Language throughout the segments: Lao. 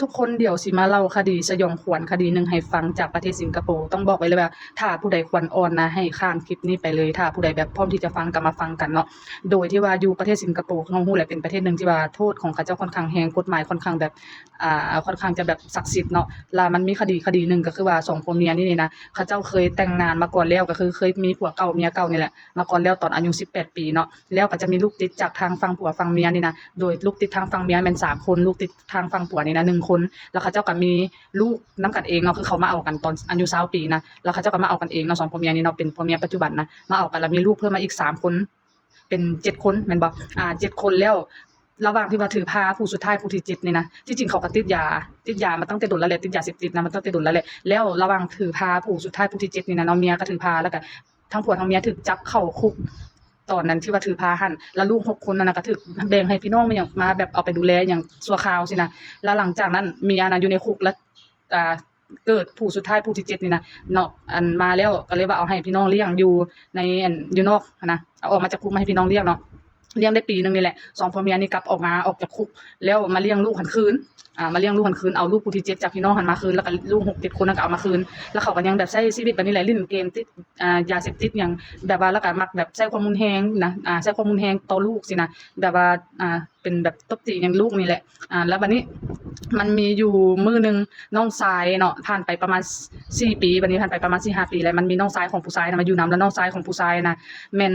ທຸກຄົນ ດຽວຊິມາເລົ່າຄະດີສະຫຍອງຂວັນຄະດີໜຶ່ງໃຫ້ຟັງຈາກປະເທດສິງກະໂປ. ຕ້ອງບອກໄວ້ເລີຍວ່າ ຖ້າຜູ້ໃດຂວັນອ່ອນນະ ໃຫ້ຂ້າມຄລິບນີ້ໄປເລີຍ. ຖ້າຜູ້ໃດແບບພ້ອມທີ່ຈະຟັງກໍມາຟັງກັນເນາະ. ໂດຍທີ່ວ່າຢູ່ປະເທດສິງກະໂປ ເຮົາຮູ້ແຫຼະ ເປັນປະເທດໜຶ່ງທີ່ວ່າໂທດຂອງເຂົາເຈົ້າຄ່ອນຂ້າງແຮງ, ກົດໝາຍຄ່ອນຂ້າງແບບ ອ່າ ຄ່ອນຂ້າງຈະແບບສັກສິດເນາະ. ລະມັນມີຄະດີຄະດີໜຶ່ງ ກໍຄືວ່າສອງຜົວເມຍນີ້ນີ້ນະ ເຂົາເຈົ້າເຄີຍແຕ່ງງານມາກ່ອນແລ້ວ ກໍຄືເຄີຍມີຜົວເກົ່າເມຍເກົ່ານີ້ແຫຼະ ມາກ່ອນແລ້ວຕອນອາຍຸສິບແປດປີເນາະ. ແລ້ວກໍຈະມີລູກຕິດຈາກທາງຝັ່ງຜົວຝັ່ງເມຍນີ້ນະ ໂດຍລູກຕິດທາງຝັ່ງເມຍແມ່ນສາມຄົນ ລູກຕິດທາງຝັ່ງຜົວນີ້ນະໜຶ່ງຄົນ. ແລ້ວເຂົາເຈົ້າກໍມີລູກນຳກັນເອງເນາະ ຄືເຂົາມາເອົາກັນຕອນອາຍຸຊາວປີນະ ແລ້ວເຂົາເຈົ້າກໍມາເອົາກັນເອງເນາະ ສອງຜົວເມຍນີ້ເນາະ ເປັນຜົວເມຍປັດຈຸບັນນະ ມາເອົາກັນ ແລ້ວມີລູກເພີ່ມມາອີກສາມຄົນ ເປັນເຈັດຄົນແມ່ນບໍ່? ອ່າ ເຈັດຄົນແລ້ວ ລະຫວ່າງທີ່ວ່າຖືພາຜູ້ສຸດທ້າຍຜູ້ທີເຈັດນີ້ນະ ທີ່ຈິງເຂົາກໍຕິດຢາ ຕິດຢາມາຕັ້ງແຕ່ດົນແລ້ວແຫຼະ ຕິດຢາເສບຕິດນະ ມາຕັ້ງແຕ່ດົນແລ້ວແຫຼະ. ແລ້ວລະຫວ່າງຖືພາຜູ້ສຸດທ້າຍຜູ້ທີເຈັດນີ້ນະເນາະ ເມຍກໍຖືພາ ແລ້ວກໍທັງຜົວທັງເມຍຖືກຈັບເຂົ້າຄຸກ ຕອນນັ້ນທີ່ວ່າຖືພາຫັ້ນ ລະລູກຫົກຄົນນັ້ນນະກໍຖືກແບ່ງໃຫ້ພີ່ນ້ອງມາຫຍັງ ມາແບບເອົາໄປດູແລຫຍັງຊົ່ວຄາວຊີ້ນະ. ລະຫຼັງຈາກນັ້ນເມຍນະຢູ່ໃນຄຸກ ລະ ອ່າ ເກີດຜູ້ສຸດທ້າຍຜູ້ທີເຈັດນີ້ນະເນາະ ອັນມາແລ້ວກໍເລີຍວ່າເອົາໃຫ້ພີ່ນ້ອງລ້ຽງຢູ່ໃນ ອັນ ຢູ່ນອກຫັ້ນນະ ເອົາອອກມາຈາກຄຸກມາໃຫ້ພີ່ນ້ອງລ້ຽງເນາະ. ລ້ຽງໄດ້ປີໜຶ່ງນີ້ແຫຼະ ສອງຜົວເມຍນີ້ກັບອອກມາ ອອກຈາກຄຸກ ແລ້ວມາລ້ຽງລູກຫັ້ນຄືນ ອ່າ ມາລ້ຽງລູກຫັ້ນຄືນ ເອົາລູກຜູ້ທີເຈັດຈາກພີ່ນ້ອງຫັ້ນມາຄືນ ແລ້ວກໍລູກຫົກເຈັດຄົນນັ້ນກໍເອົາມາຄືນ. ແລ້ວເຂົາກໍຍັງແບບໃຊ້ຊີວິດແບບນີ້ແຫຼະ ຫຼິ້ນເກມ ຕິດ ອ່າ ຢາເສບຕິດຫຍັງ ແບບວ່າ ແລ້ວກໍມັກແບບໃຊ້ຄວາມຮຸນແຮງນະ ອ່າ ໃຊ້ຄວາມຮຸນແຮງຕໍ່ລູກຊີ້ນະ ແບບວ່າ ອ່າ ເປັນແບບຕົບຕີຫຍັງລູກນີ້ແຫຼະ. ອ່າ ແລ້ວບັດນີ້ມັນມີຢູ່ມື້ໜຶ່ງ ນ້ອງຊາຍເນາະ ຜ່ານໄປປະມານສີ່ປີ ບັດນີ້ຜ່ານໄປປະມານສີ່ຫ້າປີແລ້ວ ມັນມີນ້ອງຊາຍຂອງຜູ້ຊາຍນະມາຢູ່ນຳ ແລ້ວນ້ອງຊາຍຂອງຜູ້ຊາຍນະ ແມ່ນ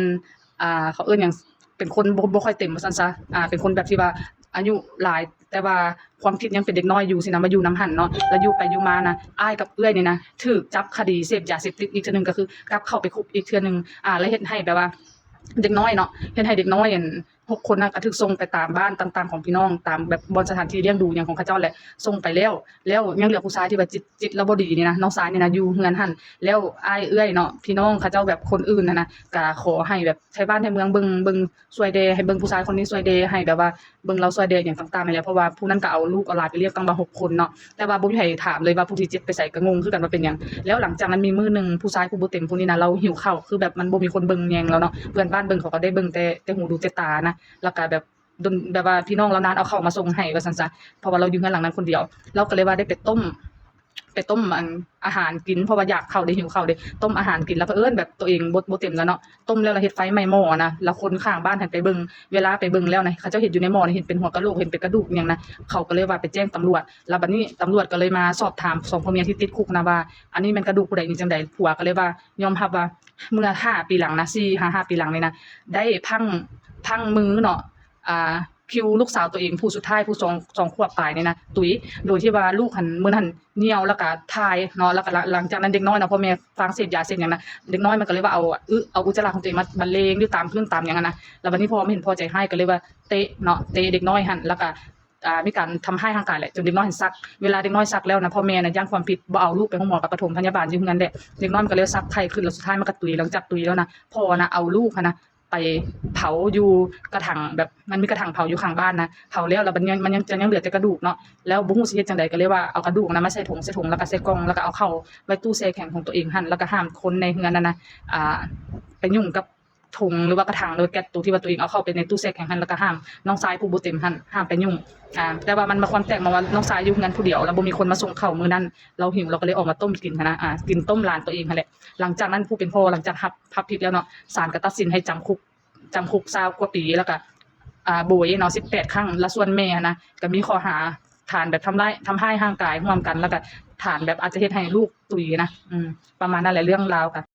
ອ່າ ເຂົາເອີ້ນຫຍັງ ເປັນຄົນບໍ່ ບໍ່ຄ່ອຍເຕັມວ່າຊັ້ນຊະ ອ່າ ເປັນຄົນແບບທີ່ວ່າອາຍຸຫຼາຍ ແຕ່ວ່າຄວາມຄິດຍັງເປັນເດັກນ້ອຍຢູ່ຊີ້ນະ ມາຢູ່ນຳຫັ້ນເນາະ. ແລ້ວຢູ່ໄປຢູ່ມານະ ອ້າຍກັບເອື້ອຍນີ້ນະ ຖືກຈັບຄະດີເສບຢາເສບຕິດອີກເທື່ອໜຶ່ງ ກໍຄືກັບເຂົ້າໄປຄຸກອີກເທື່ອໜຶ່ງ ອ່າ ແລ້ວເຮັດໃຫ້ແບບວ່າເດັກນ້ອຍເນາະ ເຮັດໃຫ້ເດັກນ້ອຍ ອັນ ຫົກຄົນນັ້ນກໍຖືກສົ່ງໄປຕາມບ້ານຕ່າງໆຂອງພີ່ນ້ອງ ຕາມແບບບ່ອນສະຖານທີ່ລ້ຽງດູຫຍັງຂອງເຂົາເຈົ້າແຫຼະ ສົ່ງໄປແລ້ວ. ແລ້ວຍັງເຫຼືອຜູ້ຊາຍທີ່ວ່າຈິດ ຈິດລາວບໍ່ດີນີ້ນະ ນ້ອງຊາຍນີ້ນະ ຢູ່ເຮືອນຫັ້ນ. ແລ້ວອ້າຍເອື້ອຍເນາະ ພີ່ນ້ອງເຂົາເຈົ້າແບບຄົນອື່ນຫັ້ນນະ ກໍຂໍໃຫ້ແບບໄທບ້ານໄທເມືອງເບິ່ງ ເບິ່ງຊ່ວຍແດ່ ໃຫ້ເບິ່ງຜູ້ຊາຍຄົນນີ້ຊ່ວຍແດ່ ໃຫ້ແບບວ່າເບິ່ງລາວຊ່ວຍແດ່ຫຍັງຕ່າງໆນີ້ແຫຼະ ເພາະວ່າຜູ້ນັ້ນກໍເອົາລູກເອົາຫຼານໄປລ້ຽງຕັ້ງວ່າຫົກຄົນເນາະ ແຕ່ວ່າບໍ່ມີໃຜຖາມເລີຍວ່າຜູ້ທີເຈັດໄປໃສ ກໍງົງຄືກັນວ່າເປັນຫຍັງ. ແລ້ວຫຼັງຈາກນັ້ນມີມື້ໜຶ່ງ ຜູ້ຊາຍຜູ້ບໍ່ເຕັມຜູ້ນີ້ນະ ລາວຫິວເຂົ້າ ຄືແບບມັນບໍ່ມີຄົນເບິ່ງແຍງລາວເນາະ ເພື່ອນບ້ານເບິ່ງເຂົາກໍໄດ້ເບິ່ງແຕ່ ແຕ່ຫູດູແຕ່ຕານະ ແລ້ວກໍແບບ ດົນ ແບບວ່າພີ່ນ້ອງລາວນານເອົາເຂົ້າມາສົ່ງໃຫ້ວ່າຊັ້ນຊະ ເພາະວ່າລາວຢູ່ເຮືອນຫຼັງນັ້ນຄົນດຽວ. ລາວກໍເລີຍວ່າໄດ້ໄປຕົ້ມ ໄປຕົ້ມ ອັນ ອາຫານກິນ ເພາະວ່າຢາກເຂົ້າເດ້ ຫິວເຂົ້າເດ້ ຕົ້ມອາຫານກິນ ແລ້ວເຜີອິນແບບຕົວເອງບໍ່ ບໍ່ເຕັມແລ້ວເນາະ ຕົ້ມແລ້ວລະເຮັດໄຟໄໝ້ໝໍ້ນະ ລະຄົນຂ້າງບ້ານຫັ້ນໄປເບິ່ງ ເວລາໄປເບິ່ງແລ້ວນະ ເຂົາເຈົ້າເຫັນຢູ່ໃນໝໍ້ນະ ເຫັນເປັນຫົວກະໂຫຼກ ເຫັນເປັນກະດູກຫຍັງນະ ເຂົາກໍເລີຍວ່າໄປແຈ້ງຕຳຫຼວດ. ລະບັດນີ້ຕຳຫຼວດກໍເລີຍມາສອບຖາມສອງຜົວເມຍທີ່ຕິດຄຸກນະວ່າ ອັນນີ້ແມ່ນກະດູກຜູ້ໃດ ນີ້ຈັ່ງໃດ? ຜົວກໍເລີຍວ່າຍອມຮັບວ່າ ເມື່ອຫ້າປີຫຼັງນະ ສີ່ຫາຫ້າປີຫຼັງນີ້ນະ ໄດ້ພັງ ພັງມືເນາະ ອ່າ ຄິວລູກສາວຕົວເອງຜູ້ສຸດທ້າຍ ຜູ້ສອງ ສອງຂວບປາຍນີ້ນະ ຕຸຍ ໂດຍທີ່ວ່າລູກຫັ້ນ ມື້ນັ້ນຍ່ຽວ ແລ້ວກະຖ່າຍເນາະ ແລ້ວກະ ລະ ຫຼັງຈາກນັ້ນເດັກນ້ອຍເນາະ ພໍ່ແມ່ຟັງເສບຢາເສບຫຍັງນະ ເດັກນ້ອຍມັນກະເລີຍວ່າເອົາ ອຶ ເອົາອຸດຈະລະຂອງຕົວເອງມາບັນເລງຢູ່ຕາມພື້ນຕາມຫຍັງຫັ້ນນະ. ລະບັດນີ້ພໍ່ມັນເຫັນພໍໃຈຮ້າຍ ກະເລີຍວ່າເຕະເນາະ ເຕະເດັກນ້ອຍຫັ້ນ ແລ້ວກະ ອ່າ ມີການທຳຮ້າຍຮ່າງກາຍແຫຼະ ຈົນເດັກນ້ອຍຫັ້ນສັກ. ເວລາເດັກນ້ອຍສັກແລ້ວນະ ພໍ່ແມ່ນະຢ້ານຄວາມຜິດ ບໍ່ເອົາລູກໄປໂຮງໝໍ ກະປະຖົມພະຍາບານຢູ່ເຮືອນແຫຼະ ເດັກນ້ອຍມັນກະເລີຍສັກໄຂ່ຂຶ້ນ ແລ້ວສຸດທ້າຍມັນກະຕຸຍ. ຫຼັງຈາກຕຸຍແລ້ວນະ ພໍ່ນະເອົາລູກຫັ້ນນະ ໄປເຜົາຢູ່ກະຖັງ ແບບມັນມີກະຖັງເຜົາຢູ່ຂ້າງບ້ານນະ ເຜົາແລ້ວ ແລ້ວມັນຍັງ ມັນຍັງ ຈະຍັງເຫຼືອແຕ່ກະດູກເນາະ ແລ້ວບໍ່ຮູ້ຊິເຮັດຈັ່ງໃດ ກໍເລີຍວ່າເອົາກະດູກນະມາໃສ່ຖົງ ໃສ່ຖົງ ແລ້ວກໍໃສ່ກ່ອງ ແລ້ວກໍເອົາເຂົ້າໄວ້ຕູ້ແຊ່ແຂງຂອງຕົວເອງຫັ້ນ ແລ້ວກໍຫ້າມຄົນໃນເຮືອນນັ້ນນະ ອ່າ ໄປຫຍຸ້ງກັບຖົງ ຫຼືວ່າກະຖັງ ຫຼືວ່າແກັດໂຕທີ່ວ່າຕົວເອງເອົາເຂົ້າໄປໃນຕູ້ແຊ່ແຂງຫັ້ນ ແລ້ວກໍຫ້າມນ້ອງຊາຍຜູ້ບໍ່ເຕັມຫັ້ນ ຫ້າມໄປຫຍຸ້ງ. ອ່າ ແຕ່ວ່າມັນມາຄວາມແຕກມາວ່ານ້ອງຊາຍຢູ່ເຮືອນຜູ້ດຽວ ແລ້ວບໍ່ມີຄົນມາສົ່ງເຂົ້າມື້ນັ້ນ ລາວຫິວ ລາວກໍເລີຍອອກມາຕົ້ມກິນຫັ້ນນະ ອ່າ ກິນຕົ້ມຫຼານຕົວເອງຫັ້ນແຫຼະ. ຫຼັງຈາກນັ້ນຜູ້ເປັນພໍ່ ຫຼັງຈາກຮັບ ຮັບຜິດແລ້ວເນາະ ສານກໍຕັດສິນໃຫ້ຈຳຄຸກ ຈຳຄຸກຊາວກວ່າປີ ແລ້ວກະ ອ່າ ໂບຍເນາະ ສິບແປດຄັ້ງ. ລະສ່ວນແມ່ຫັ້ນນະ ກະມີຂໍ້ຫາຖານແບບທຳລາຍ ທຳຮ້າຍຮ່າງກາຍຮ່ວມກັນ ແລ້ວກະຖານແບບອາດຈະເຮັດໃຫ້ລູກຕຸຍນະ ອືມ ປະມານນັ້ນແຫຼະເລື່ອງລາວກະ.